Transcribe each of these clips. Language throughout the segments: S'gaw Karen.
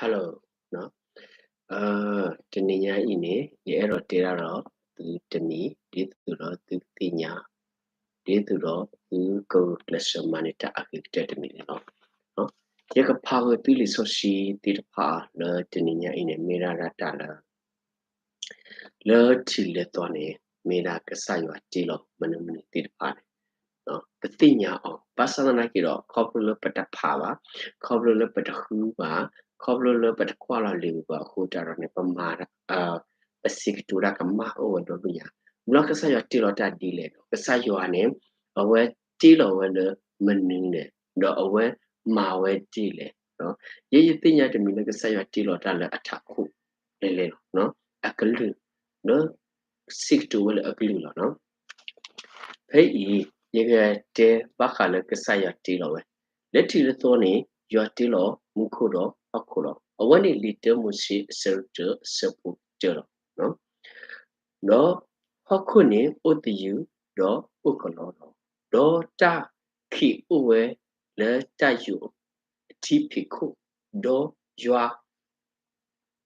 Hello, တနံၤညါအံၤန့ၣ် ယအဲၣ်ဒိးတဲဒၣ်ဒီးသုတမံၤ ဒ်သိးဒီးသုကသ့ၣ်ညါ ဒ်သိးဒီးသုကဂုာ်ကျဲးစၢးမၤန့ၢ်တၢ်အဂ့ၤကတၢၢ်တမံၤန့ၣ်လီၤ. ယကဖးဝဲသုလံာ်စီဆှံသ့ၣ်တဖၣ်လၢတနံၤညါအံၤန့ၣ် မ့ၢ်ဒၣ်တၢ်လၢ လၢထံးလၢသီန့ၣ် မ့ၢ်ဒၣ်ကစၢ်ယွၤတ့လီၤမနုၤမနုၤသ့ၣ်တဖၣ်န့ၣ် ပသ့ၣ်ညါအီၤ ဘၣ်ဆၣ်သနာ်က့ဒီး ခီဖျိလၢပတဖးဘၣ်, ခီဖျိလၢပတဃုဘၣ်, ခီဖျိလၢပတကွၢ်လီၤလံာ်ပူၤဘၣ်အဃိတၢ်ဒီးန့ၣ် ပမၤ ပစံးကတိၤတၢ်ကမၣ်အိၣ်ဝဲဒီဘ့ၣ်ညါ, ဘျီကစၢ်ယွၤတ့လီၤတၢ်ဒ်လဲၣ်ဒီး ကစၢ်ယွၤန့ၣ် အဝဲတ့လီၤဝဲလၢမနုၤလဲၣ်, ဒီးအဝဲမၤဝဲဒ်လဲၣ်, ယဲယသ့ၣ်ညါတမံၤလၢကစၢ်ယွၤတ့လီၤတၢ်လၢအထးခိၣ်လဲၤလဲၤလီၤ, အကလုာ်, ဒီး စံးကတိၤဝဲလၢအကလုာ်လီၤ. ဖဲအံၤ ယကတဲဘၣ်ဃးလၢကစၢ်ယွၤတ့လီၤဝဲ, လၢထံးလၢသီန့ၣ် ယွၤတ့လီၤမူခိၣ်ဒီးဟီၣ်ခိၣ်လီၤ. အဝဲန့ၣ်လံာ်တၢမိၤၡ့အဆၢဒိၣ်တၢအဆၢဖိတၢလီၤ. ဒီးဟီၣ်ခိၣ်န့ၣ်အိၣ်သယုၢ်ဒီးအိၣ်ကလီလီၤ. ဒီးတၢ်ခံးအိၣ်ဝဲလၢတၢ်ယိာ်အထံဖံးခိၣ်, ဒီးယွၤ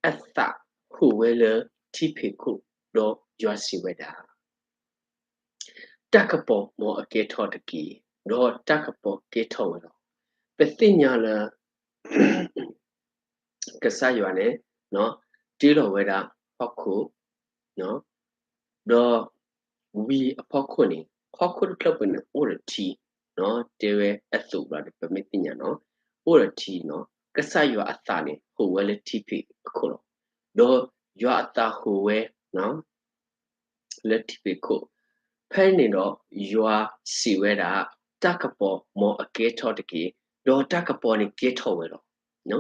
အသးဟူးဝဲလၢထံဖံးခိၣ်, ဒီးယွၤစံးဝဲဒၣ်, တၢ်ကပီၤမ်အကဲထီၣ်တက့ၢ်, ဒီးတၢ်ကပီၤကဲထီၣ်ဝဲလီၤ. ပသ့ၣ်ညါလၢ ကစၢ်ယွၤန့ၣ် တ့လီၤဝဲဒၣ်ဟီၣ်ခိၣ်, ဒီးဝံၤအဖီခိၣ်န့ၣ် ဟီၣ်ခိၣ်တဖျၢၣ်ပူၤန့ၣ် အိၣ်ဒီးထံ, တဲဝဲအသိးဘျီဒီး ပမ့ၢ်သ့ၣ်ညါနီၤ, အိၣ်ဒီးထံနီၤ, ကစၢ်ယွၤအသးန့ၣ် ဟူးဝဲလၢထံဖံးအခိၣ်လီၤ. ဒီးယွၤအသးဟူးဝဲ လၢထံဖံးခိၣ်, ဖဲန့ၣ်ဒီး ယွၤစံးဝဲဒၣ်, တၢ်ကပီၤမ်အကဲထီၣ်တက့ၢ်, ဒီးတၢ်ကပီၤန့ၣ်ကဲထီၣ်ဝဲလီၤ.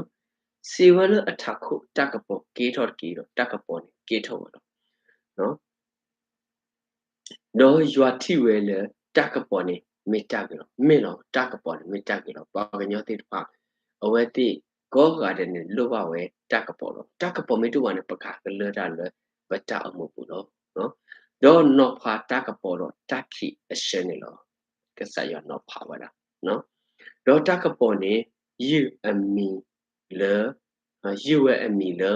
စံးဝဲလၢအထးခိၣ် တၢ်ကပီၤကဲထီၣ်တက့ၢ်, ဒီးတၢ်ကပီၤန့ၣ်ကဲထီၣ်ဝဲလီၤ. ဒီးယွၤထံၣ်ဝဲလၢ တၢ်ကပီၤန့ၣ်မ့ၢ်တၢ်ဂ့ၤလီၤ. မ့ၢ်လီၤ, တၢ်ကပီၤန့ၣ်မ့ၢ်တၢ်ဂ့ၤလီၤ. ပှၤကညီသ့ၣ်တဖၣ် အဝဲသ့ၣ်ကိးဂၤဒဲးန့ၣ် လိၣ်ဘၣ်ဝဲတၢ်ကပီၤလီၤ. တၢ်ကပီၤမ့ၢ်တအိၣ်ဘၣ်န့ၣ် ပကဟးကလၢတၢ်လၢပတၢ်အိၣ်မူပူၤလီၤ. ဒီးနီၤဖးတၢ်ကပီၤဒီးတၢ်ခံးအဆၢန့ၣ်လီၤ. ကစၢ်ယွၤနီၤဖးဝဲဒၣ်. ဒီးတၢ်ကပီၤန့ၣ် ယုၢ်အမံၤလၢ ယုၢ်ဝဲအမံၤလၢ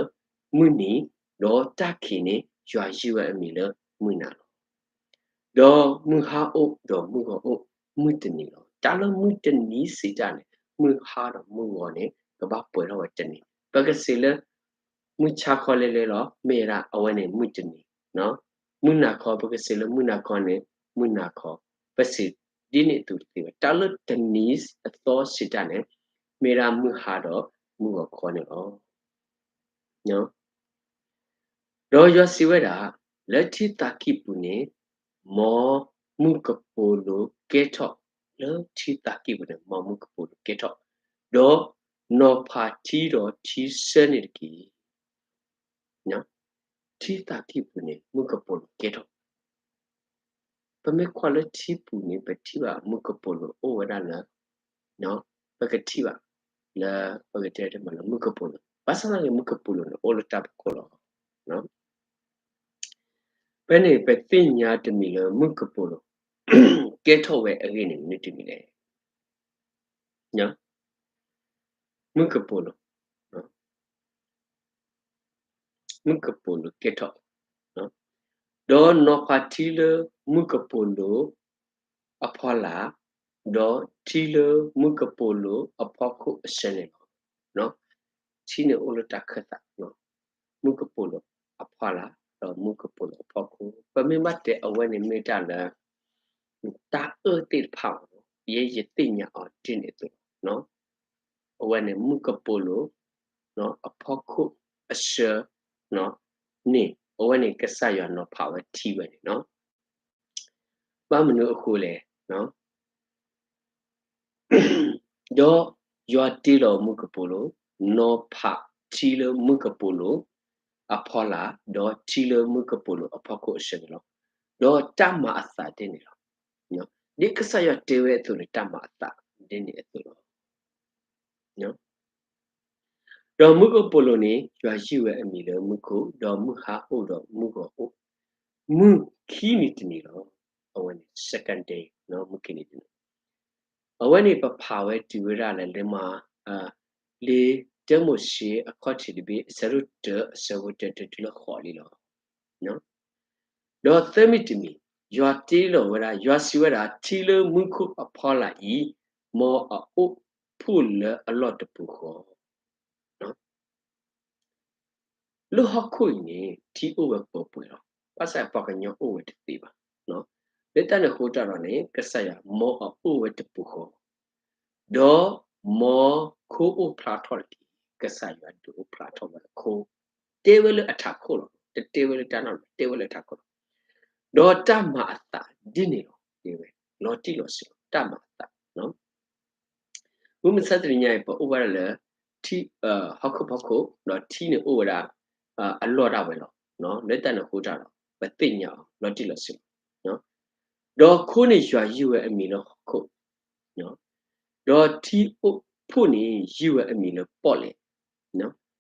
မုၢ်နံၤ, ဒီးတၢ်ခံးန့ၣ် ယွၤယုၢ်ဝဲအမံၤလၢမုၢ်နၤလီၤ. ဒီးမုၢ်ဟါအိၣ်, ဒီးမုၢ်ဂီၤအိၣ်, မုၢ်တနံၤလီၤ. တၢ်လၢမုၢ်တနံၤစံးတၢ်န့ၣ် မုၢ်ဟါဒီးမုၢ်ဂီၤန့ၣ် ကဘၣ်ပှဲၤထီၣ်ဝဲတနံၤ. ပကစံးလၢ မုၢ်ဆါခီလဲၤလဲၤလီၤ, မ့ၢ်ဝဲဒၣ် အဝဲန့ၣ်မုၢ်တနံၤ, မုၢ်နၤခီ ပကစံးလၢမုၢ်နၤခီန့ၣ် မုၢ်နၤခီ, ပစံးဒ်န့ၣ်အသိးတသ့ဘၣ်. တၢ်လၢတနံၤအသီစံးတၢ်န့ၣ် မ့ၢ်ဒၣ်မုၢ်ဟါဒီးမုၢ်ဂီၤခီန့ၣ်လီၤ. ဒီးယွၤစံးဝဲဒၣ်, လၢထံသးကံၢ်ပူၤန့ၣ် မ်မုၢ်ကပိာ်လိၤကဲထီၣ်, လၢထံသးကံၢ်ပူၤန့ၣ် မ်မုၢ်ကပိာ်လိၤကဲထီၣ်, ဒီးနီၤဖးထံဒီးထံဆၢန့ၣ်တက့ၢ်. ထံသးကံၢ်ပူၤန့ၣ် မုၢ်ကပိာ်လိၤကဲထီၣ်. ပမ့ၢ်ကွၢ်လၢထံပူၤန့ၣ် ပထံၣ်ဘၣ်မုၢ်ကပိာ်လိၤအိၣ်ဝဲဒၣ်လၢ ပကထံၣ်ဘၣ်လၢ ပကတဲတမံၤလၢမုၢ်ကပိာ်လိၤ, ဘၣ်ဆၣ်သနာ်က့ မုၢ်ကပိာ်လိၤန့ၣ် အိၣ်လၢတၢ်ဖီခိၣ်လီၤ. ဖဲန့ၣ် ပသ့ၣ်ညါတမံၤလၢမုၢ်ကပိာ်လိၤ ကဲထီၣ်ဝဲအဂ့ၢ်န့ၣ် မနုၤတမံၤလဲၣ်. မုၢ်ကပိာ်လိၤ, မုၢ်ကပိာ်လိၤကဲထီၣ်, ဒီးနီၤဖးထံလၢမုၢ်ကပိာ်လိၤအဖီလာ်, ဒီးထံလၢမုၢ်ကပိာ်လိၤအဖီခိၣ်အဆၢန့ၣ်လီၤ. ထံန့ၣ်အိၣ်လၢတၢ်ခၢၣ်သး, မုၢ်ကပိာ်လိၤအဖီလာ်, ဒီးမုၢ်ကပိာ်လိၤအဖီခိၣ်, ပမ့ၢ်ဘၣ်တဲအဝဲန့ၣ်မ့ၢ်တၢ်လၢ တၢ်အၢသ့ၣ်တဖၣ်, ယဲယသ့ၣ်ညါအီၤဒ်န့ၣ်အသိးလီၤ. အဝဲန့ၣ်မုၢ်ကပိာ်လိၤ အဖီခိၣ်အဆၢန့ၣ် အဝဲန့ၣ်ကစၢ်ယွၤနီၤဖးဝဲထံဝဲန့ၣ်လီၤ. ဘၣ်မနုၤအဃိလဲၣ်. ဒီးယွၤတ့လီၤမုၢ်ကပိာ်လိၤ, နီၤဖးထံလၢမုၢ်ကပိာ်လိၤအဖီလာ်, ဒီးထံလၢမုၢ်ကပိာ်လိၤအဖီခိၣ်အဆၢန့ၣ်လီၤ. ဒီးတၢ်မၤအသးဒ်န့ၣ်လီၤ. ဒ်ကစၢ်ယွၤတဲဝဲအသိးန့ၣ် တၢ်မၤအသးဒ်န့ၣ်အသိးလီၤ. ဒီးမုၢ်ကပိာ်လိၤန့ၣ် ယွၤယုၢ်ဝဲအမံၤလၢမုၢ်ခိၣ်, ဒီးမုၢ်ဟါအိၣ်ဒီးမုၢ်ဂီၤအိၣ်, မုၢ်ခံနံၤတနံၤလီၤ. အဝဲန့ၣ် second day မုၢ်ခံနံၤတနံၤ. အဝဲန့ၣ်ပဖးဝဲတုၤဝဲဒၣ်လၢလၢမၤ လၢ တၢမိၤၡ့အခီၣ်ထံးတဘ့ၣ် အဆၢဒိၣ်တၢ အဆၢဖိတၢ တတုၤလၢဃိးလံလီၤ. ဒီးသၢမံၤတမံၤ, ယွၤတ့လီၤဝဲဒၣ်, ယွၤစံးဝဲဒၣ်, ထံလၢမူခိၣ်အဖီလာ်အံၤ, မ်အအိၣ်ဖှိၣ်လၢအလီၢ်တပူၤဃီ လၢဟီၣ်ခိၣ်အံၤန့ၣ် ထံအိၣ်ဝဲပှဲၤပှဲၤလီၤ. ဘၣ်ဆၣ်ပှၤကညီအိၣ်ဝဲတသ့ဘၣ်. လၢတၢ်န့ၣ်အဃိတၢ်ဒီးန့ၣ် ကစၢ်ယွၤမ်အအိၣ်ဝဲတပူၤဃီ, ဒီးမ်ခိအိၣ်ဖျါထီၣ်တက့ၢ်. ကစၢ်ယွၤဒုးအိၣ်ဖျါထီၣ်ဝဲအခိ, တဲဝဲလၢအထးခိၣ်လီၤ. တတဲဝဲလၢတၢ်နီၢ်နီၢ်, တဲဝဲလၢအထးခိၣ်လီၤ. ဒီးတၢ်မၤအသးဒ်န့ၣ်လီၤ. တဲဝဲ, လီၤတံၢ်လီၤဆဲးလီၤ, တၢ်မၤအသး မုၢ်မဆါတနံၤညါအံၤ ပအိၣ်ဝဲဒၣ်လၢ ထံ, ဟီၣ်ခိၣ်ဖီခိၣ်, ဒီးထံန့ၣ်အိၣ်ဝဲဒၣ် အလီၢ်ဒၣ်ဝဲလီၤ. လၢတၢ်န့ၣ်အဃိတၢ်ဒီး ပသ့ၣ်ညါအီၤ လီၤတံၢ်လီၤဆဲးလီၤ. ဒီးခိန့ၣ်ယွၤယုၢ်ဝဲအမံၤလၢဟီၣ်ခိၣ်, ဒီးထံအိၣ်ဖှိၣ်န့ၣ် ယုၢ်ဝဲအမံၤလၢပီၣ်လဲၣ်, ပီၣ်လဲၣ်ဒီး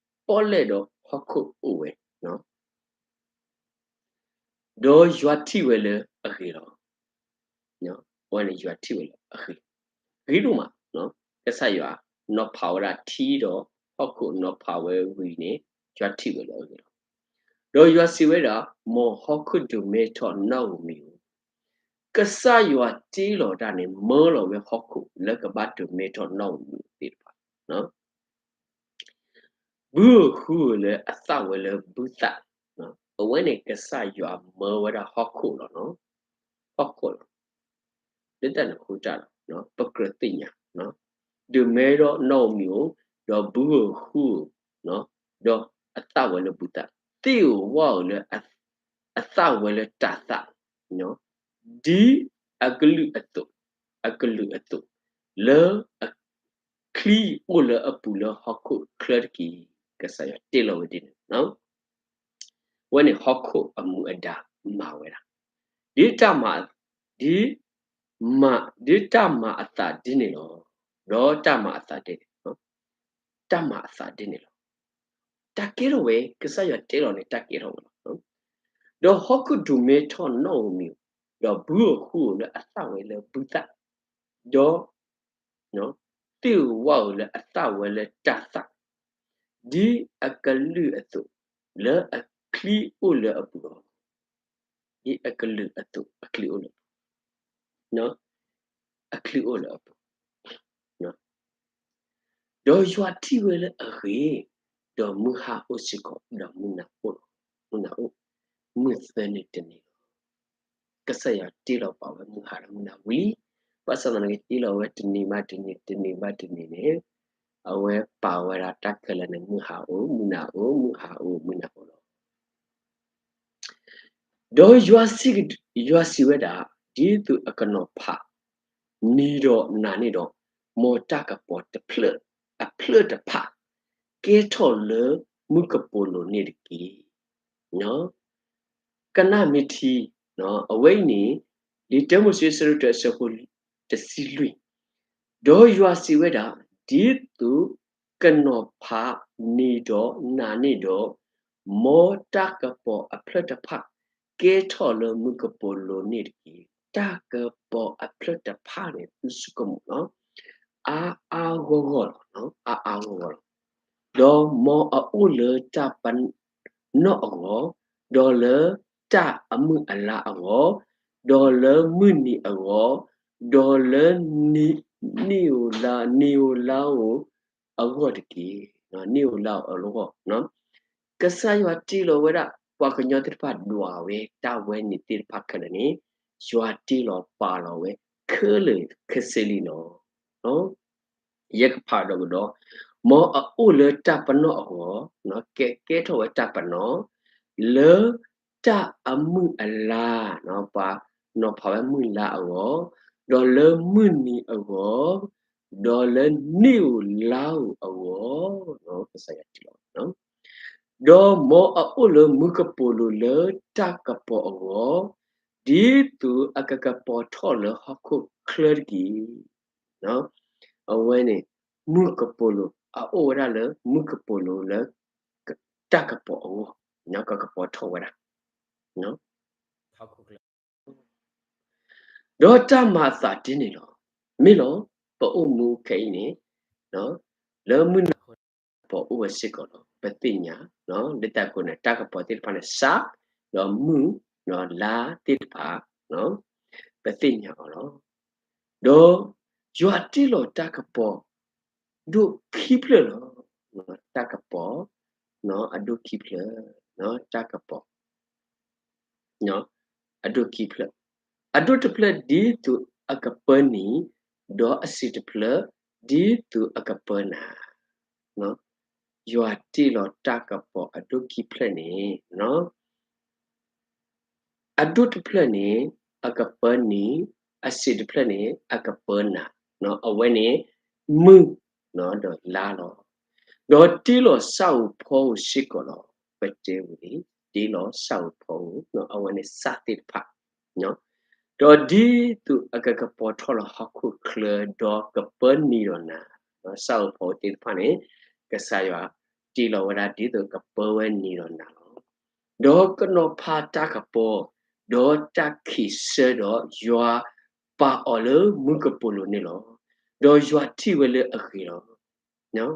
ဟီၣ်ခိၣ်အိၣ်ဝဲ ဒီးယွၤထံၣ်ဝဲလၢအဂ့ၤလီၤ. အဝဲန့ၣ်ယွၤထံၣ်ဝဲလၢအဂ့ၤ, ဂ့ၤဒိၣ်မး, ကစၢ်ယွၤနီၤဖးဝဲဒၣ်ထံဒီးဟီၣ်ခိၣ်နီၤဖးဝဲဝံၤန့ၣ် ယွၤထံၣ်ဝဲလၢအဂ့ၤလီၤ. ဒီးယွၤစံးဝဲဒၣ်, မ်ဟီၣ်ခိၣ်ဒုးမဲထီၣ်နီၣ်ဧိၤမံၤဧိၤ, ကစၢ်ယွၤတ့လီၤတၢ်န့ၣ် မၢလီၤဝဲဟီၣ်ခိၣ်လၢကဘၣ်ဒုးမဲထီၣ်နီၣ်ဧိၤမံၤဧိၤသ့ၣ်တဖၣ် ဘုဧိၤဃုဧိၤလၢအသၣ်ဝဲလၢဘုသၣ်, အဝဲန့ၣ်ကစၢ်ယွၤမၢဝဲဒၣ်ဟီၣ်ခိၣ်လီၤ. ဟီၣ်ခိၣ်လီၤ. လၢတၢ်န့ၣ်အဃိတၢ်ဒီး ပကြၢးသ့ၣ်ညါ, ဒုးမဲထီၣ်နီၣ်ဧိၤမံၤဧိၤ, ဒီးဘုဧိၤဃုဧိၤ, ဒီးအသၣ်ဝဲလၢဘုသၣ်, သ့ၣ်ဧိၤဝၣ်ဧိၤလၢ အသၣ်ဝဲလၢတၤသၣ်, ဒ်အကလုာ်အသိး, အကလုာ်အသိး, လၢအ ချံအိၣ်လၢအပူၤလၢဟီၣ်ခိၣ်ချၢတက့ၢ်. ကစၢ်ယွၤတ့လီၤဝဲဒ်န့ၣ်, အဝဲန့ၣ်ဟီၣ်ခိၣ်အမူအဒါမၤဝဲဒၣ်, ဒ်တၢ်မၤ, ဒ် မၤ, ဒ်တၢ်မၤအသးဒ်န့ၣ်လီၤ. ဒီးတၢ်မၤအသးဒ်န့ၣ်, တၢ်မၤအသးဒ်န့ၣ်လီၤ. တၢ်ကဲထီၣ်ဝဲ, ကစၢ်ယွၤတ့လီၤန့ၣ် တၢ်ကဲထီၣ်ဝဲလီၤ. ဒီးဟီၣ်ခိၣ်ဒုးမဲထီၣ်နီၣ်ဧိၤမံၤဧိၤ, ဒီးဘုဧိၤဃုဧိၤလၢအသၣ်ဝဲလၢဘုသၣ်, ဒီး သ့ၣ်ဧိၤဝၣ်ဧိၤလၢအသၣ်ဝဲလၢတၤသၣ်, ဒ်အကလုာ်အသိး, လၢအချံအိၣ်လၢအပူၤလီၤ. ဒ်အကလုာ်အသိးအချံအိၣ်လၢအပူၤ, အချံအိၣ်လၢအပူၤ, ဒီးယွၤထံၣ်ဝဲလၢအဂ့ၤ, ဒီးမုၢ်ဟါအိၣ်စ့ၢ်ကီး, ဒီးမုၢ်နၤအိၣ်လီၤ. မုၢ်နၤအိၣ်, မုၢ်သၢနံၤတနံၤလီၤ. ကစၢ်ယွၤတ့လီၤပာ်ဝဲမုၢ်ဟါဒီးမုၢ်နၤဝံၤလံ. ဘၣ်ဆၣ်သနာ်က့တ့လီၤဝဲတနံၤဘၣ်တနံၤ, တနံၤဘၣ်တနံၤန့ၣ်, အဝဲပာ်ဝဲဒၣ်တၢ်ခဲလၢာ်န့ၣ် မုၢ်ဟါအိၣ်, မုၢ်နၤအိၣ်, မုၢ်ဟါအိၣ်, မုၢ်နၤအိၣ်လီၤ. ဒီးယွၤစံး, ယွၤစံးဝဲဒၣ်, ဒ်သိးအကနီၤဖး နံၤဒီးနၤန့ၣ်ဒီး, မ်တၢ်ကပီၤတဖျၢၣ်, အဖျၢၣ်တဖၣ်, ကဲထီၣ်လၢမုၢ်ကပိာ်လိၤန့ၣ်တက့ၢ်. ကနၣ်မ့ၢ်ထံ, အဝဲအံၤန့ၣ်, လံာ်တၢမိၤၡ့ အဆၢဒိၣ်တၢ အဆၢဖိတဆံလွံၢ်, ဒီးယွၤစံးဝဲဒၣ်, ဒ်သိးကနီၤဖးနံၤဒီးနၤန့ၣ်ဒီး, မ်တၢ်ကပီၤအဖျၢၣ်တဖၣ် ကဲထီၣ်လၢမုၢ်ကပိာ်လိၤန့ၣ်တက့ၢ်. တၢ်ကပီၤအဖျၢၣ်တဖၣ်န့ၣ် သုဆိကမိၣ်လီၤ. အါအါဂီၢ်ဂီၢ်လီၤ, အါအါဂီၢ်ဂီၢ်လီၤ. ဒီးမ်အအိၣ်လၢတၢ်ပနီၣ်အဂီၢ်, ဒီးလၢတၢ်အမုၢ်အလါအဂီၢ်, ဒီးလၢမုၢ်နံၤအဂီၢ်, ဒီးလၢနံၣ်ဧိၤလါ, နံၣ်ဧိၤလါဧိၤအဂီၢ်တက့ၢ်. နံၣ်ဧိၤလါဧိၤအဂီၢ်, ကစၢ်ယွၤတ့လီၤဝဲဒၣ် ပှၤကညီသ့ၣ်တဖၣ်ဒွးဝဲတၢ်ဝဲန့ၣ်သ့ၣ်တဖၣ်ခဲလၢာ်န့ၣ်, ယွၤတ့လီၤပာ်လီၤဝဲ ခဲလၢာ်ခဲဆ့လံလီၤ. ယဲကဖးဒီးကဒီး, မ်အအိၣ်လၢတၢ်ပနီၣ်အဂီၢ်, ကဲ, ကဲထီၣ်ဝဲတၢ်ပနီၣ်, လၢတၢ်အမုၢ်အလါ, ပှၤနီၤဖးဝဲမုၢ်လါအဂီၢ်, ဒီးလၢမုၢ်နံၤအဂီၢ်, ဒီးလၢနံၣ်ဧိၤလါဧိၤအဂီၢ်, ကစၢ်ယွၤတ့လီၤ ဒီးမ်အအိၣ်လၢမုၢ်ကပိာ်လိၤလၢတၢ်ကပီၤအဂီၢ်, ဒ်သိးအကကပီၤထီၣ်လၢဟီၣ်ခိၣ်ချၢတက့ၢ်. အဝဲန့ၣ် မုၢ်ကပိာ်လိၤ, အအိၣ်ဝဲဒၣ်လၢမုၢ်ကပိာ်လိၤလၢ တၢ်ကပီၤအဂီၢ်, ကကပီၤထီၣ်ဝဲဒၣ် ဒီးတၢ်မၤအသးဒ်န့ၣ်လီၤ. မ့ၢ်လီၤ, ပအိၣ်မူခဲအံၤန့ၣ်, လၢမုၢ်နၤအဃိ တၢ်ကပီၤအိၣ်ဝဲစ့ၢ်ကီးလီၤ. ပသ့ၣ်ညါ, လၢတၢ်ကိးန့ၣ် တၢ်ကပီၤသ့ၣ်တဖၣ်န့ၣ် စၢ်, ဒီးမုၢ်, လါသ့ၣ်တဖၣ်, ပသ့ၣ်ညါအီၤလီၤ. ဒီးယွၤတ့လီၤတၢ်ကပီၤ ဒိၣ်ခံဖျၢၣ်လီၤ. တၢ်ကပီၤ, အဒိၣ်ခံဖျၢၣ်, တၢ်ကပီၤ အဒိၣ်ခံဖျၢၣ်, အဒိၣ်တဖျၢၣ်ဒ်သိးအကပၢနံၤ, ဒီးအဆံးတဖျၢၣ်ဒ်သိးအကပၢနၤ. ယွၤတ့လီၤတၢ်ကပီၤအဒိၣ်ခံဖျၢၣ်န့ၣ်, အဒိၣ်တဖျၢၣ်န့ၣ် အကပၢနံၤ, အဆံးတဖျၢၣ်န့ၣ် အကပၢနၤ, အဝဲန့ၣ် မုၢ်, ဒီးလါလီၤ. ဒီးတ့လီၤဆၣ်ဧိၤဖီဧိၤစ့ၢ်ကီးလီၤ. ပတဲဝံၤန့ၣ် တ့လီၤဆၣ်ဧိၤဖီဧိၤ, အဝဲန့ၣ်စၢ်သ့ၣ်တဖၣ်, ဒီးဒ်သိးအကကပီၤထီၣ်လၢဟီၣ်ခိၣ်ချၢ ဒီးကပၢနံၤဒီးနၤ, ဆၣ်ဧိၤဖီဧိၤသ့ၣ်တဖၣ်န့ၣ် ကစၢ်ယွၤတ့လီၤဝဲဒၣ်ဒ်သိးကပၢဝဲနံၤဒီးနၤလီၤ. ဒီးကနီၤဖးတၢ်ကပီၤ, ဒီးတၢ်ခံးဆၢဒီး ယွၤပာ်အီၤလၢမူကပိာ်လိၤန့ၣ်လီၤ. ဒီးယွၤထံၣ်ဝဲလၢအဂ့ၤလီၤ.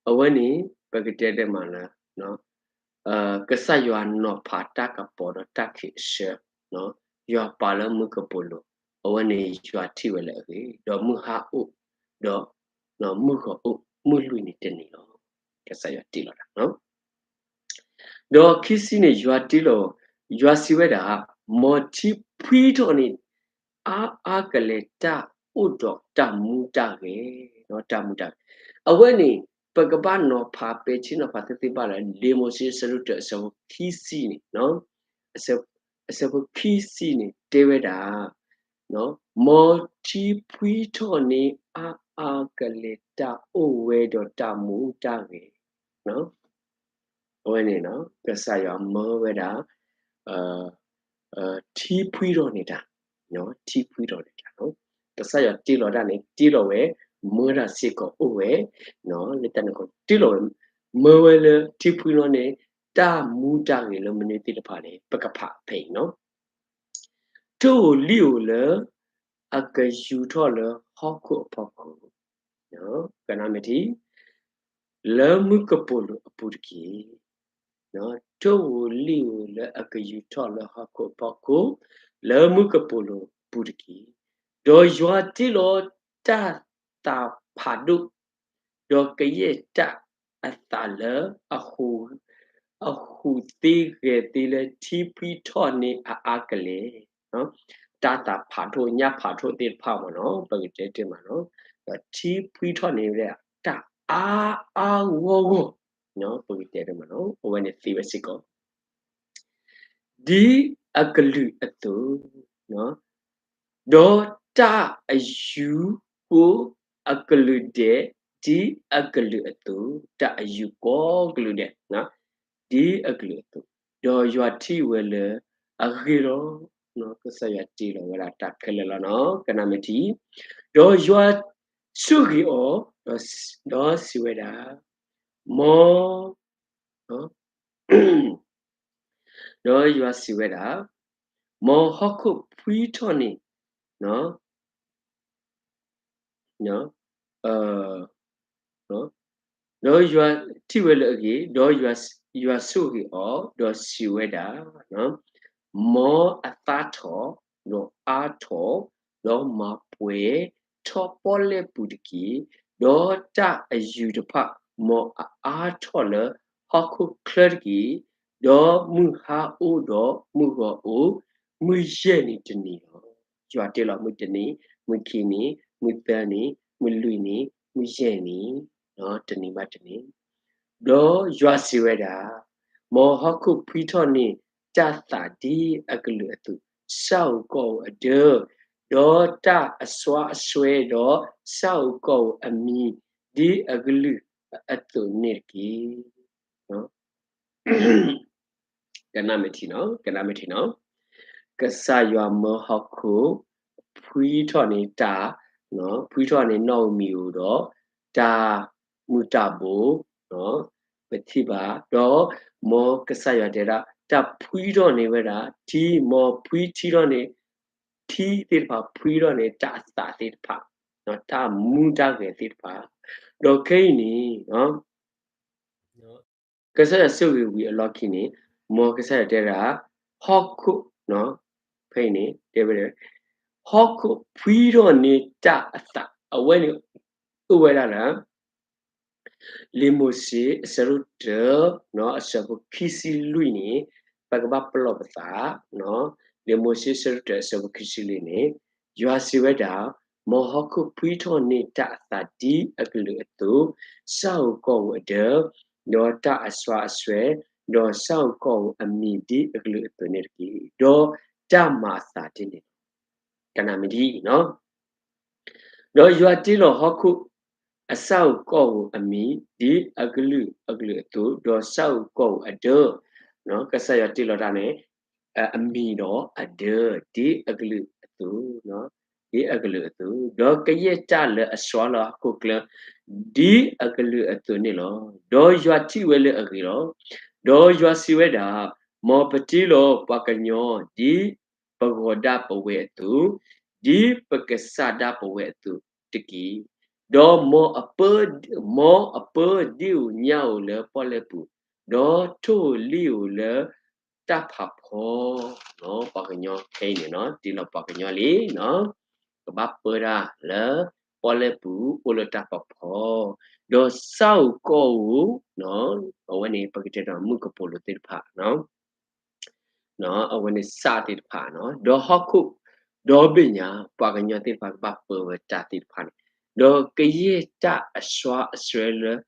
အဝဲန့ၣ် ပကတဲတဲမးလၢ ကစၢ်ယွၤနီၤဖးတၢ်ကပီၤဒီးတၢ်ခံးဆၢ, ယွၤပာ်လၢမူကပိာ်လိၤ, အဝဲန့ၣ်ယွၤထံၣ်ဝဲလၢအဂ့ၤ, ဒီးမုၢ်ဟါအိၣ်, ဒီးမုၢ်ဂီၤအိၣ်, မုၢ်လွံၢ်နံၤတနံၤလီၤ. ကစၢ်ယွၤတ့လီၤတၢ် ဒီးခံဆံန့ၣ် ယွၤတ့လီၤ, ယွၤစံးဝဲဒၣ်, မ်ထံဖှံထီၣ်န့ၣ် အါအါကလဲာ်တၢ်အိၣ်ဒီးတၢ်မူတၢ်ဂဲၤ, တၢ်မူတၢ်ဂဲၤ, အဝဲန့ၣ် ပကဘၣ်နီၤဖးပဲာ်ထံနီၤဖးသ့သ့ဘၣ်လၢ လံာ်မိၤၡ့အဆၢဒိၣ်တၢ အဆၢဖိခံဆံန့ၣ်, အဆၢဖိခံဆံန့ၣ် တဲဝဲဒၣ် မ်ထံဖှံထီၣ်န့ၢ်အါအါကလဲာ်တၢ်အိၣ်ဝဲဒီးတၢ်မူတၢ်ဂဲၤ, အဝဲန့ၣ် ကစၢ်ယွၤမၢဝဲဒၣ် ထံဖှံထီၣ်န့ၢ်တၢ်, ထံဖှံထီၣ်န့ၢ်တၢ်, ကစၢ်ယွၤတ့လီၤတၢ်န့ၣ် တ့လီၤဝဲ, မၢတၢ်စ့ၢ်ကီးအိၣ်ဝဲ, လၢတၢ်န့ၣ်ကီး တ့လီၤဝဲ, မၢဝဲလၢထံဖှံထီၣ်န့ၢ် တၢ်မူတၢ်ဂဲၤလၢမနုၤသ့ၣ်တဖၣ်န့ၣ် ပကဖးဖဲအံၤနီၤ. ထိၣ်ဧိၤလံၣ်ဧိၤလၢ အကယူၤထီၣ်လၢဟီၣ်ခိၣ်အဖီခိၣ်, ကနၣ်မ့ၢ်ထံ, လၢမူကပိာ်လိၤအပူၤတက့ၢ်. ထိၣ်ဧိၤလံၣ်ဧိၤလၢအကယူၤထီၣ်လၢဟီၣ်ခိၣ်အဖီခိၣ်, လၢမူကပိာ်လိၤအပူၤတက့ၢ်. ဒီးယွၤတ့လီၤတၢ်သးဖးဒိၣ်, ဒီးကယဲၢ်တၢ်အသးလၢ အဟူးသ့ဂဲၤသ့လၢထံဖှံထီၣ်န့ၢ်အအါကလဲာ်, တၢ်သးဖးဒိၣ်ညၣ်ဖးဒိၣ်သ့ၣ်တဖၣ်မ့ၢ်နီၤ ပကတဲတ့ၢ်မးနီၤ, ဒီးထံဖှံထီၣ်န့ၢ်ဝဲဒၣ် တၢ်အါအါဂီၢ်ဂီၢ်, ပကတဲတ့ၢ်မးနီၤ အဝဲန့ၣ်သ့ဝဲစ့ၢ်ကီး ဒ်အကလုာ်အသိး, ဒီးတၢ်အယူၤကိးအကလုာ်ဒဲး ဒ်အကလုာ်အသိး, တၢ်အယူၤကိးကလုာ်ဒဲး ဒ်အကလုာ်အသိး, ဒီးယွၤထံၣ်ဝဲလၢအဂ့ၤလီၤ. ကစၢ်ယွၤတ့လီၤဝဲဒၣ်တၢ်ခဲလၢာ်လီၤနီၤ ကနၣ်မ့ၢ်ထံ, ဒီးယွၤဆိၣ်ဂ့ၤအီၤ, ဒီးစံးဝဲဒၣ်, မ် ဒီးယွၤစံးဝဲဒၣ်, မ်ဟီၣ်ခိၣ်ဖှံထီၣ်န့ၢ်, ဒီးယွၤထံၣ်ဝဲလၢအဂ့ၤ, ဒီးယွၤဆိၣ်ဂ့ၤအီၤ, ဒီးစံးဝဲဒၣ်, မ်အသါထီၣ်, ဒီးအါထီၣ်, ဒီးမၤပှဲၤထီၣ်ပီၣ်လဲၣ်ပူၤတက့ၢ်. ဒီးတၢ်အယူၤတဖၣ် မ်အအါထီၣ်လၢဟီၣ်ခိၣ်ချၢတက့ၢ်. ဒီးမုၢ်ဟါအိၣ်ဒီးမုၢ်ဂီၤအိၣ်, မုၢ်ယဲၢ်နံၤတနံၤလီၤ. ယွၤတ့လီၤမုၢ်တနံၤ, မုၢ်ခံနံၤ, မုၢ်သၢနံၤ, မုၢ်လွံၢ်နံၤ, မုၢ်ယဲၢ်နံၤ, တနံၤဘၣ်တနံၤ, ဒီးယွၤစံးဝဲဒၣ်, မ်ဟီၣ်ခိၣ်ဖှံထီၣ်န့ၢ်တၢ်သးဒ်အကလုာ်အသိး, ဆၣ်ဧိၤကီၢ်ဧိၤအဒၢ, ဒီးတၢ်အစွါအစွဲဒီးဆၣ်ဧိၤကီၢ်ဧိၤအမံၤ ဒ်အကလုာ်အသိးန့ၣ်တက့ၢ်. ကနၣ်မ့ၢ်ထံနီၤ, ကနၣ်မ့ၢ်ထံနီၤ, ကစၢ်ယွၤမၢဟီၣ်ခိၣ် ဖှံထီၣ်န့ၢ်တၢ်, ဖှံထီၣ်န့ၢ်နီၣ်ဧိၤမံၤဧိၤဒီး တၢ်မုၢ်တၢ်ဘိ, ပထံၣ်ဘၣ်, ဒီးမ်ကစၢ်ယွၤတဲဒၣ် တၢ်ဖှံထီၣ်န့ၢ်ဝဲဒၣ် ထံ, မ်ဖှံထီၣ်န့ၢ် ထံသ့ၣ်တဖၣ် ဖှံထီၣ်န့ၢ်တၢ်အသးသ့ၣ်တဖၣ်, တၢ်မူတၢ်ဂဲၤသ့ၣ်တဖၣ်, ဒီးခဲအံၤန့ၣ် ကစၢ်ယွၤဆိၣ်ဂ့ၤဝံၤအလီၢ်ခံန့ၣ် မ်ကစၢ်ယွၤတဲဒၣ် ဟီၣ်ခိၣ် ဖဲအံၤန့ၣ် တဲဝဲ ဟီၣ်ခိၣ်ဖှံထီၣ်န့ၢ်တၢ်အသး အဝဲန့ၣ် အိၣ်ဝဲဒၣ်လၢ လံာ်မိၤၡ့ အဆၢဒိၣ်တၢ အဆၢဖိခံဆံလွံၢ်န့ၣ် ပကဘၣ်ပလီၢ်ပသး, လံာ်မိၤၡ့ အဆၢဒိၣ်တၢ အဆၢဖိခံဆံလွံၢ်န့ၣ် ယွၤစံးဝဲဒၣ်, မ်ဟီၣ်ခိၣ်ဖှံထီၣ်န့ၢ်တၢ်အသးဒ်အကလုာ်အသိး, ဆၣ်ဧိၤကီၢ်ဧိၤအဒၢ, ဒီးတၢ်အစွါအစွဲ, ဒီးဆၣ်ဧိၤကီၢ်ဧိၤအမံၤဒ်အကလုာ်အသိးန့ၣ်တက့ၢ်. ဒီးတၢ်မၤအသးဒ်န့ၣ်လီၤ. ကနၣ်မ့ၢ်ဒ်အံၤ, ဒီးယွၤတ့လီၤဟီၣ်ခိၣ်အဆၣ်ဧိၤကီၢ်ဧိၤအမံၤ ဒ်အကလုာ်အကလုာ်အသိး, ဒီးဆၣ်ဧိၤကီၢ်ဧိၤအဒၢ, ကစၢ်ယွၤတ့လီၤတၢ်န့ၣ် အမံၤဒီးအဒၢ, ဒ်အကလုာ်အသိး, ဒ်အကလုာ်အသိး, ဒီးကယဲၢ်တၢ်လၢအစွါလၢဟီၣ်ခိၣ်ချၢ ဒ်အကလုာ်အသိးန့ၣ်လီၤ. ဒီးယွၤထံၣ်ဝဲလၢအဂ့ၤလီၤ. ဒီးယွၤစံးဝဲဒၣ်, မ်ပတ့လီၤပှၤကညီဒ်ပဂီၤဒၣ်ပဝဲအသိး, ဒ်ပကစၢ်ဒၣ်ပဝဲအသိးတက့ၢ်. ဒီးမ်အပၢဒ့ဧိၤညၣ်ဧိၤလၢပီၣ်လဲၣ်ပူၤ, ဒီးထိၣ်ဧိၤလံၣ်ဧိၤလၢတၢ်ဖးဖီ, ပှၤကညီခဲအံၤန့ၣ် တ့လီၤပှၤကညီလံ, ကဘၣ်ပၢတၢ်လၢပီၣ်လဲၣ်ပူၤ အိၣ်လၢတၢ်ဖးဖီ, ဒီးဆၣ်ဧိၤကီၢ်ဧိၤ, အဝဲန့ၣ် ပကတဲဒီးမုၣ်ကပိာ်လိၤသ့ၣ်တဖၣ် အဝဲန့ၣ်စၣ်သ့ၣ်တဖၣ်, ဒီးဟီၣ်ခိၣ်, ဒီဘ့ၣ်ညါ ပှၤကညီသ့ၣ်တဖၣ်ကဘၣ်ပၢဝဲတၢ်သ့ၣ်တဖၣ်န့ၣ်, ဒီးကယဲၢ်တၢ်အစွါအစွဲလၢ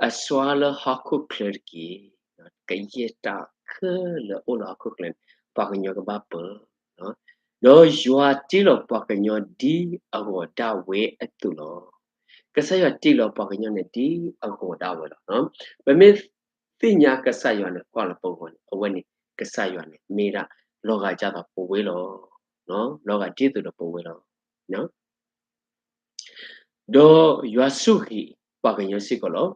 အစွါလၢဟီၣ်ခိၣ်ချၢတက့ၢ်. ကယဲၢ်တၢ်ခဲလၢာ်အိၣ်လၢဟီၣ်ခိၣ်ချၢန့ၣ် ပှၤကညီကဘၣ်ပၢ, ဒီးယွၤတ့လီၤပှၤကညီဒ်အဂီၤဒၣ်ဝဲအသိးလီၤ. ကစၢ်ယွၤတ့လီၤပှၤကညီန့ၣ်ဒ်အဂီၤဒၣ်ဝဲလီၤ. ပမ့ၢ်သ့ၣ်ညါကစၢ်ယွၤန့ၣ် ကွၢ်လၢပဂီၤန့ၣ် အဝဲန့ၣ်ကစၢ်ယွၤန့ၣ် မ့ၢ်ဒၣ်လီၤဂာ်ဒ်သိးပဝဲလီၤ. လီၤဂာ်ဒ်သိးဒီးပဝဲလီၤ. ဒီးယွၤဆိၣ်ဂ့ၤပှၤကညီစ့ၢ်ကီးလီၤ.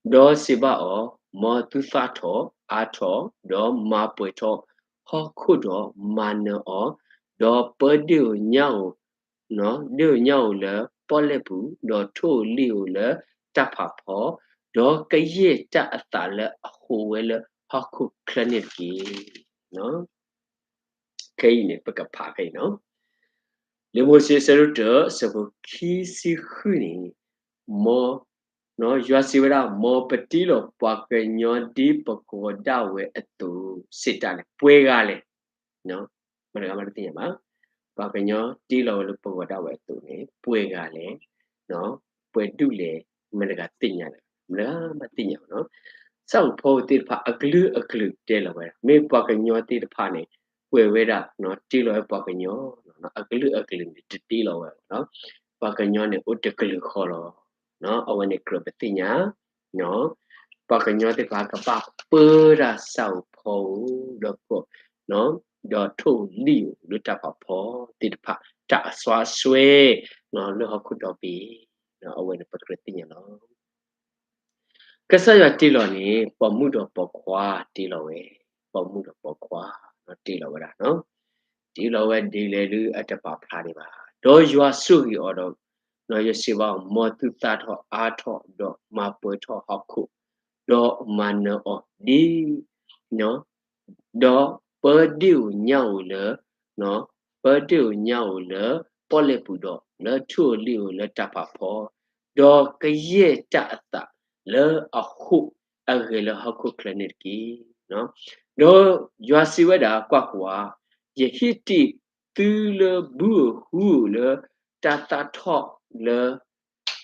ဒီးစံးဘၣ်အီၤ, မ်သုသၣ်ထီၣ်အါထီၣ်, ဒီးမၤပှဲၤထီၣ်ဟီၣ်ခိၣ်ဒီးမၤနၢၤအီၤ, ဒီးပၢဒ့ၣ်ဧိၤညၣ်ဧိၤ, ဒ့ၣ်ဧိၤညၣ်ဧိၤလၢပီၣ်လဲၣ်ပူၤ, ဒီးထိၣ်ဧိၤလံၣ်ဧိၤလၢတၢ်ဖးဖီ, ဒီးကယဲၢ်တၢ်အသးလၢအဟူးဝဲလၢဟီၣ်ခိၣ်ချၢန့ၣ်တက့ၢ်. ခဲအံၤန့ၣ် ပကဖးဖဲအံၤ, လံာ်မိၤၡ့ အဆၢဒိၣ်တၢ အဆၢဖိခံဆံဃုန့ၣ်, မ်, ယွၤစံးဝဲဒၣ်, မ်ပတ့လီၤပှၤကညီဒ်ပဂီၤဒၣ်ဝဲအသိး, စံးတၢ်န့ၣ် ပှဲၤဂၤလဲၣ်, မတၤတဂၤမးတသ့ၣ်ညါဘၣ်. ပှၤကညီတ့လီၤဝဲလၢပဂီၤဒၣ်ဝဲအသိးန့ၣ် ပှဲၤဂၤလဲၣ်, ပှဲၤဒူၣ်လဲၣ်, မတၤတဂၤသ့ၣ်ညါလဲၣ်, မတၤတဂၤမးသ့ၣ်ညါဘၣ်. ဆၣ်ဧိၤဖီဧိၤသ့ၣ်တဖၣ် အကလုာ်ကလုာ်တဲလီၤဝဲဒၣ်, မ့ၢ်ပှၤကညီသ့ၣ်တဖၣ်န့ၣ် ပှဲၤဝဲဒၣ်, တ့လီၤဝဲပှၤကညီ, အကလုာ်ကလုာ်န့ၣ် တတ့လီၤဝဲဘၣ်. ပှၤကညီန့ၣ်အိၣ်တကလုာ်ဃီလီၤ. အဝဲန့ၣ်ကြၢးပသ့ၣ်ညါ, ပှၤကညီသ့ၣ်တဖၣ်ကဘၣ်ပၢတၢ်ဆၣ်ဧိၤဖီဧိၤဒီး, ဒီးထိၣ်ဧိၤလံၣ်ဧိၤလၢတၢ်ဖးဖီသ့ၣ်တဖၣ် တၢ်အစွါအစွဲ လၢဟီၣ်ခိၣ်ဒီဘ့ၣ်, အဝဲန့ၣ်ပကြၢးသ့ၣ်ညါလီၤ. ကစၢ်ယွၤတ့လီၤန့ၣ် ပိာ်မုၣ်ဒီးပိာ်ခွါတ့လီၤဝဲ, ပိာ်မုၣ်ဒီးပိာ်ခွါတ့လီၤဝဲဒၣ်, တ့လီၤဝဲဒ်လဲၣ်ဒုးအတပာ်ဖျါဒံးဘၣ်. ဒီးယွၤဆိၣ်ဂ့ၤအီၤဒီး, ယွၤစံးဘၣ်အီၤ, မ်သုသၣ်ထီၣ်အါထီၣ်ဒီးမၤပှဲၤထီၣ်ဟီၣ်ခိၣ်, ဒီးမၤနၢၤအီၤဒ် ဒီးပၢဒ့ၣ်ဧိၤညၣ်ဧိၤလၢ, ပၢဒ့ၣ်ဧိၤညၣ်ဧိၤလၢပီၣ်လဲၣ်ပူၤဒီး လၢထိၣ်ဧိၤလံၣ်ဧိၤလၢတၢ်ဖးဖီ, ဒီးကယဲၢ်တၢ်အသးလၢအဟူးအဂဲၤလၢဟီၣ်ခိၣ်ချၢန့ၣ်တက့ၢ်. ဒီးယွၤစံးဝဲဒၣ်, ကွၢ်ကွၢ်, ယဟ့ၣ်တ့ၢ်သုလၢဘုဧိၤဟုဧိၤလၢ တၢ်သၣ်ထီၣ်လၢ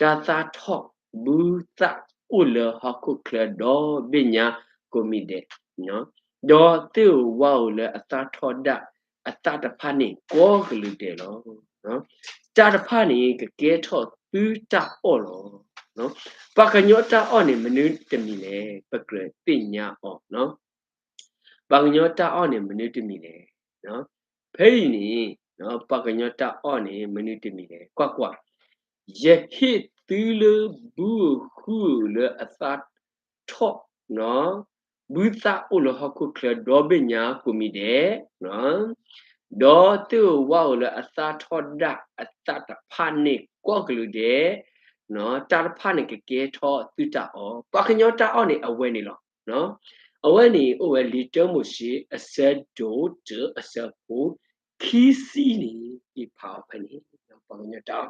တၢ်သၣ်ထီၣ်ဘုသၣ်အိၣ်လၢဟီၣ်ခိၣ်ချၢဒီဘ့ၣ်ညါကိးမံၤဒဲး, ဒီးသ့ၣ်ဧိၤဝၣ်ဧိၤလၢအသၣ်ထီၣ်ဒၣ်အသၣ်တဖၣ်န့ၣ် ကိးကလုာ်ဒဲးလီၤ. တၢ်တဖၣ်န့ၣ် ကကဲထီၣ်သုတၢ်အီၣ်လီၤ. ပှၤကညီတၢ်အီၣ်န့ၣ် မနုၤတမံၤလဲၣ်, ပကြၢးသ့ၣ်ညါအီၤ ပှၤကညီတၢ်အီၣ်န့ၣ် မနုၤတမံၤလဲၣ်. ဖဲအံၤန့ၣ် ပှၤကညီတၢ်အီၣ်န့ၣ် မနုၤတမံၤလဲၣ်. ကွၢ်ကွၢ်, ယဟ့ၣ်သုလၢဘုဧိၤဟုဧိၤလၢအသၣ်ထီၣ်, ဘုသၣ်အိၣ်လၢဟီၣ်ခိၣ်ချၢဒီဘ့ၣ်ညါကိးမံၤဒဲး, ဒီးသ့ၣ်ဧိၤဝၣ်ဧိၤလၢအသၣ်ထီၣ်ဒၣ်အသၣ်တဖၣ်န့ၣ် ကိးကလုာ်ဒဲး, တၢ်တဖၣ်န့ၣ်ကကဲထီၣ်သုတၢ်အီၣ်, ပှၤကညီတၢ်အီၣ်န့ၣ်အဝဲန့ၣ်လီၤ. အဝဲန့ၣ်အိၣ်ဝဲလံာ်တၢမိၤၡ့ အဆၢဒိၣ်တၢ အဆၢဖိခံဆံန့ၣ် ယဖးအီၤဖဲန့ၣ်, ပှၤကညီတၢ်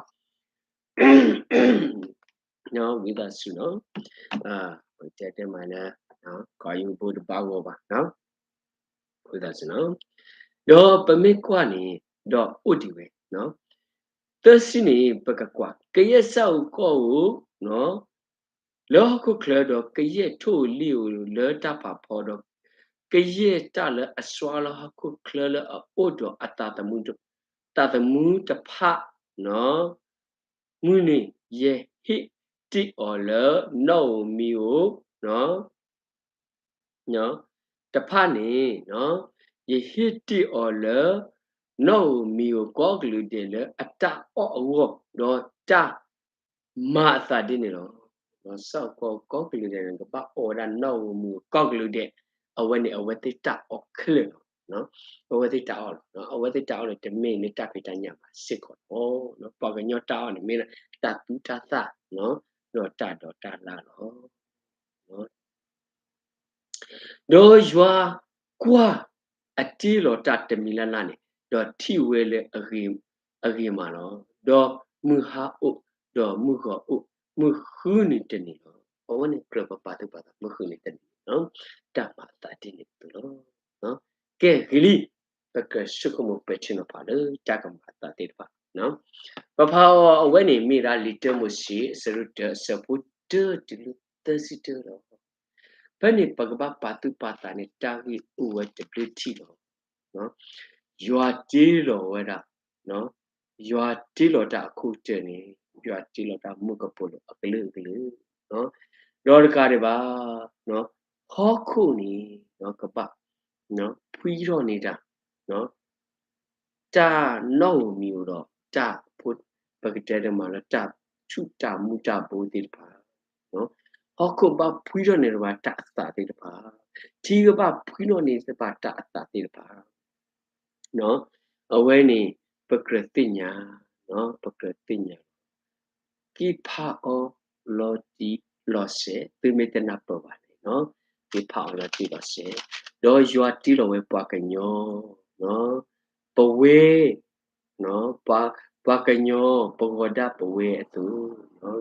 အီၣ် ဝံသးစူၤနီၤ, တဲတဲမးလၢ ကီယိဘိတဘၣ်ဂီၢ်ဘၣ်, ဝံသးစူၤနီၤ, ဒီးပမ့ၢ်ကွၢ်န့ၣ် ဒီးအိၣ်ဒံးဝဲ, သၢဆံန့ၣ် ပကကွၢ် ကယဲၢ်စၢ်ဧိၤကီၢ်ဧိၤ လၢဟီၣ်ခိၣ်ချၢဒီး ကယဲၢ်ထိၣ်ဧိၤလံၣ်ဧိၤလၢတၢ်ဖးဖီဒီး ကယဲၢ်တၢ်လၢအစွါလၢဟီၣ်ခိၣ်ချၢလၢအအိၣ်ဒီးအသးသမူ, သးသမူတဖၣ် မုၢ်န့ၣ် ယဟ့ၣ်တ့ၢ်အီၤလၢနီၣ်ဧိၤမံၤဧိၤ တဖၣ်န့ၣ်, ယဟ့ၣ်တ့ၢ်အီၤလၢ နီၣ်ဧိၤမံၤဧိၤကိးကလုာ်ဒဲးလၢအတၢ်အီၣ်အဂီၢ်, ဒီးတၢ်မၤအသးဒ်န့ၣ်လီၤ. စၢ်ကီးကိးကလုာ်ဒဲးန့ၣ် ကဘၣ်အီၣ်ဝဲဒၣ်နီၣ်ဧိၤမံၤဧိၤကိးကလုာ်ဒဲး, အဝဲန့ၣ် အဝဲသ့ၣ်တၢ်အီၣ်ခဲလၢာ်လီၤ. အဝဲသ့ၣ်တၢ်အီၣ်လီၤ. အဝဲသ့ၣ်တၢ်အီၣ်န့ၣ် တမ့ၢ်လၢတၢ်ဖံးတၢ်ညၣ်ဘၣ်စ့ၢ်ကီးလီၤ. ပှၤကညီတၢ်အီၣ်န့ၣ်မ့ၢ်ဒၣ်တၢ်သူၣ်တၢ်သၣ် ဒီးတၢ်ဒိးတၢ်လၢ်လီၤ. ဒီးယွၤကွၢ်အတ့လီၤတၢ်တမံၤလၢ်လၢ်န့ၣ်, ဒီးထံၣ်ဝဲလၢအဂ့ၤမးလီၤ. ဒီးမုၢ်ဟါအိၣ်, ဒီးမုၢ်ဂီၤအိၣ်, မုၢ်ဃုနံၤတနံၤလီၤ. အဝဲန့ၣ်ကြၢးပပာ်သူၣ်ပာ်သး မုၢ်ဃုနံၤတနံၤလီၤ. တၢ်မၤအသးဒ်န့ၣ်အသိးလီၤ. ကဲဂ့ၤလံ, ပကဆိကမိၣ်ပဲာ်ထံနီၤဖးလၢတၢ်ကမၤအသးသ့ၣ်တဖၣ် ပဖးအီၤအဝဲန့ၣ်မ့ၢ်ဒၣ်လံာ်တၢမိၤၡ့ အဆၢဒိၣ်တၢ အဆၢဖိတၢတုၤလၢသၢဆံတၢလီၤ. ဖဲန့ၣ်ပကဘၣ်ပာ်သူၣ်ပာ်သးန့ၣ် တၢ်ဂ့ၢ်အိၣ်ဝဲတဘျုးထံၣ်လီၤ. ယွၤတ့လီၤဝဲဒၣ်, ယွၤတ့လီၤတၢ်အခိၣ်တၢၢ်န့ၣ်, ယွၤတ့လီၤတၢ်မူကပိာ်လိၤအကလုာ်ကလုာ်, ဒီးတကးဒံးဘၣ်, ဟီၣ်ခိၣ်န့ၣ် ကဘၣ် ဖှံထီၣ်န့ၢ်တၢ် တၢ်နီၣ်ဧိၤမံၤဧိၤဒီး တၢ်ဖိ ပကတဲတမးလၢတၢ်ဆူၣ်တၢ်မူတၢ်ဘိသ့ၣ်တဖၣ်, ဟီၣ်ခိၣ်ဘၣ်ဖှံထီၣ်န့ၢ်တဘၣ်တၢ်အသးသ့ၣ်တဖၣ်, ထံကဘၣ်ဖှံထီၣ်န့ၢ်တဘၣ်တၢ်အသးသ့ၣ်တဖၣ်, အဝဲန့ၣ် ပကြၢးသ့ၣ်ညါ, ပကြၢးသ့ၣ်ညါ က့ၤဖးအီၤလီၤတံၢ်လီၤဆဲး, သုမ့ၢ်တနၢ်ပၢၢ်ဘၣ်န့ၣ်, က့ၤဖးအီၤလီၤတံၢ်လီၤဆဲး, ဒီးယွၤတ့လီၤဝဲပှၤကညီ, ပဝဲ, ပှၤကညီ ပဂီၤဒၣ်ပဝဲအသိး,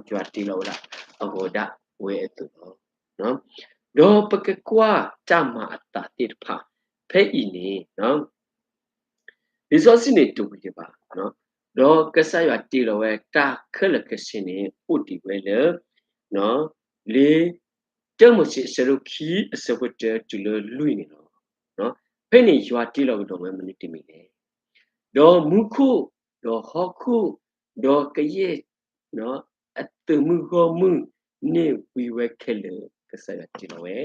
ယွၤတ့လီၤဝဲဒၣ် အဂီၤဒၣ်ဝဲအသိးလီၤ. ဒီးပကကွၢ်တၢ်မၤအသးသ့ၣ်တဖၣ် ဖဲအံၤန့ၣ် လံာ်စီဆှံန့ၣ်တဝံၤဒံးဘၣ်, ဒီးကစၢ်ယွၤတ့လီၤဝဲတၢ်ခဲလၢာ်ခဲဆ့န့ၣ် အိၣ်ဒံးဝဲလၢ လံာ်တၢမိၤၡ့အဆၢဒိၣ်ခံ အဆၢဖိတၢတုၤလၢလွံၢ်န့ၣ်လီၤ. ဖဲန့ၣ်ယွၤတ့လီၤကဒီးဝဲမနုၤတမံၤလဲၣ်. ဒီးမူခိၣ်, ဒီးဟီၣ်ခိၣ်, ဒီးကယဲၢ် အသုးမုၢ်ဂီၢ်မုၢ်န့ၣ်ဝံၤဝဲခဲလၢာ် ကစၢ်ယွၤတ့လီၤဝဲ,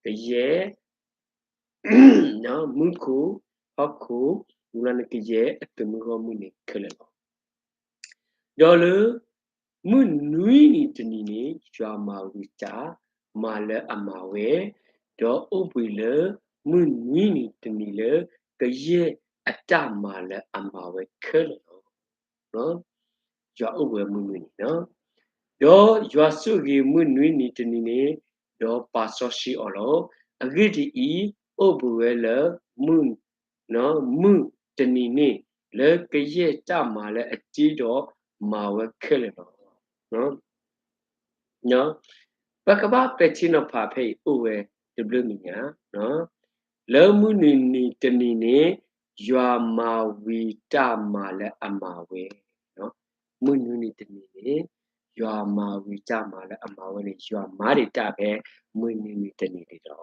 ကယဲၢ် မူခိၣ်, ဟီၣ်ခိၣ်, ဝံၤလီၤန့ၣ်ကယဲၢ်အသုးမုၢ်ဂီၢ်မုၢ်န့ၣ်ခဲလၢာ်လီၤ. ဒီးလၢ မုၢ်နွံနံၤတနံၤန့ၣ် ယွၤမၤဝံၤတၢ်မၤလၢအမၤဝဲ, ဒီးအိၣ်ဘှံးလၢမုၢ်နွံနံၤတနံၤလၢ ကယဲၢ်အတၢ်မၤလၢအမၤဝဲခဲလၢာ်လီၤ. ယွၤအိၣ်ဘှံးမုၢ်နွံနံၤလီၤ. ဒီးယွၤဆိၣ်ဂ့ၤမုၢ်နွံနံၤတနံၤန့ၣ်, ဒီးပာ်စီဆှံအီၤလီၤ. အဂ့ၢ်ဒ်အံၤ, အိၣ်ဘှံးဝဲလၢ မုၢ်နွံနံၤတနံၤန့ၣ် လၢကယဲၢ်တၢ်မၤလၢအတ့ဒီးမၤဝဲခဲလၢာ်လီၤ. ပကဘၣ်ပဲာ်ထံနီၤဖးဖဲအံၤအိၣ်ဝဲတဘျုးမံၤညါ, လၢမုၢ်နွံနံၤတနံၤန့ၣ် ယွၤမၤဝံၤတၢ်မၤလၢအမၤဝဲ, မုၢ်နွံနံၤတနံၤန့ၣ် ယွၤမၤဝံၤတၢ်မၤလၢအမၤဝဲန့ၣ် ယွၤမၤဒံးတၢ်ဖဲ မုၢ်နွံနံၤတနံၤန့ၣ်လီၤ.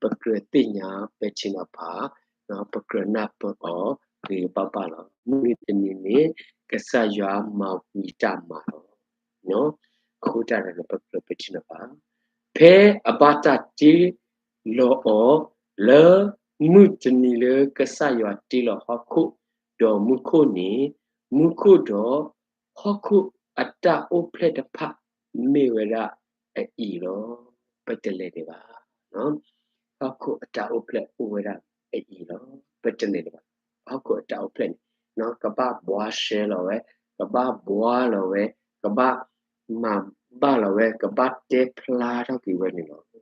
ပကြၢးသ့ၣ်ညါပဲာ်ထံနီၤဖး, ပကြၢးနၢ်ပၢၢ်အီၤဂ့ၤဂ့ၤဘၣ်ဘၣ်လီၤ. မုၢ်နွံနံၤတနံၤန့ၣ် ကစၢ်ယွၤမၤဝံၤတၢ်မၤလီၤ. အဃိတၢ်န့ၣ် ပကြၢးပဲာ်ထံနီၤဖး, ဖဲအဘၣ်တၢ်တ့လီၤအီၤ လၢမုၢ်တနံၤလၢကစၢ်ယွၤတ့လီၤဟီၣ်ခိၣ်ဒီးမူခိၣ်န့ၣ်, မူခိၣ်ဒီးဟီၣ်ခိၣ်အတၢ်အိၣ်ဖျဲၣ်တဖၣ်မ့ၢ်ဝဲဒၣ်အအံၤလီၤ. ပတလဲၤဒံးဘၣ်. ဟီၣ်ခိၣ်အတၢ်အိၣ်ဖျဲၣ်အိၣ်ဝဲဒၣ်အအံၤလီၤ. ပတလဲၤဒံးဘၣ်. ဟီၣ်ခိၣ်အတၢ်အိၣ်ဖျဲၣ်န့ၣ် ကဘၣ်ဘှါရှဲလီၤဝဲ, ကဘၣ်ဘှါလီၤဝဲ, ကဘၣ်မၤဘၣ်လီၤဝဲ ကဘၣ်တဲဖျါထီၣ်က့ၤဝဲန့ၣ်လီၤ.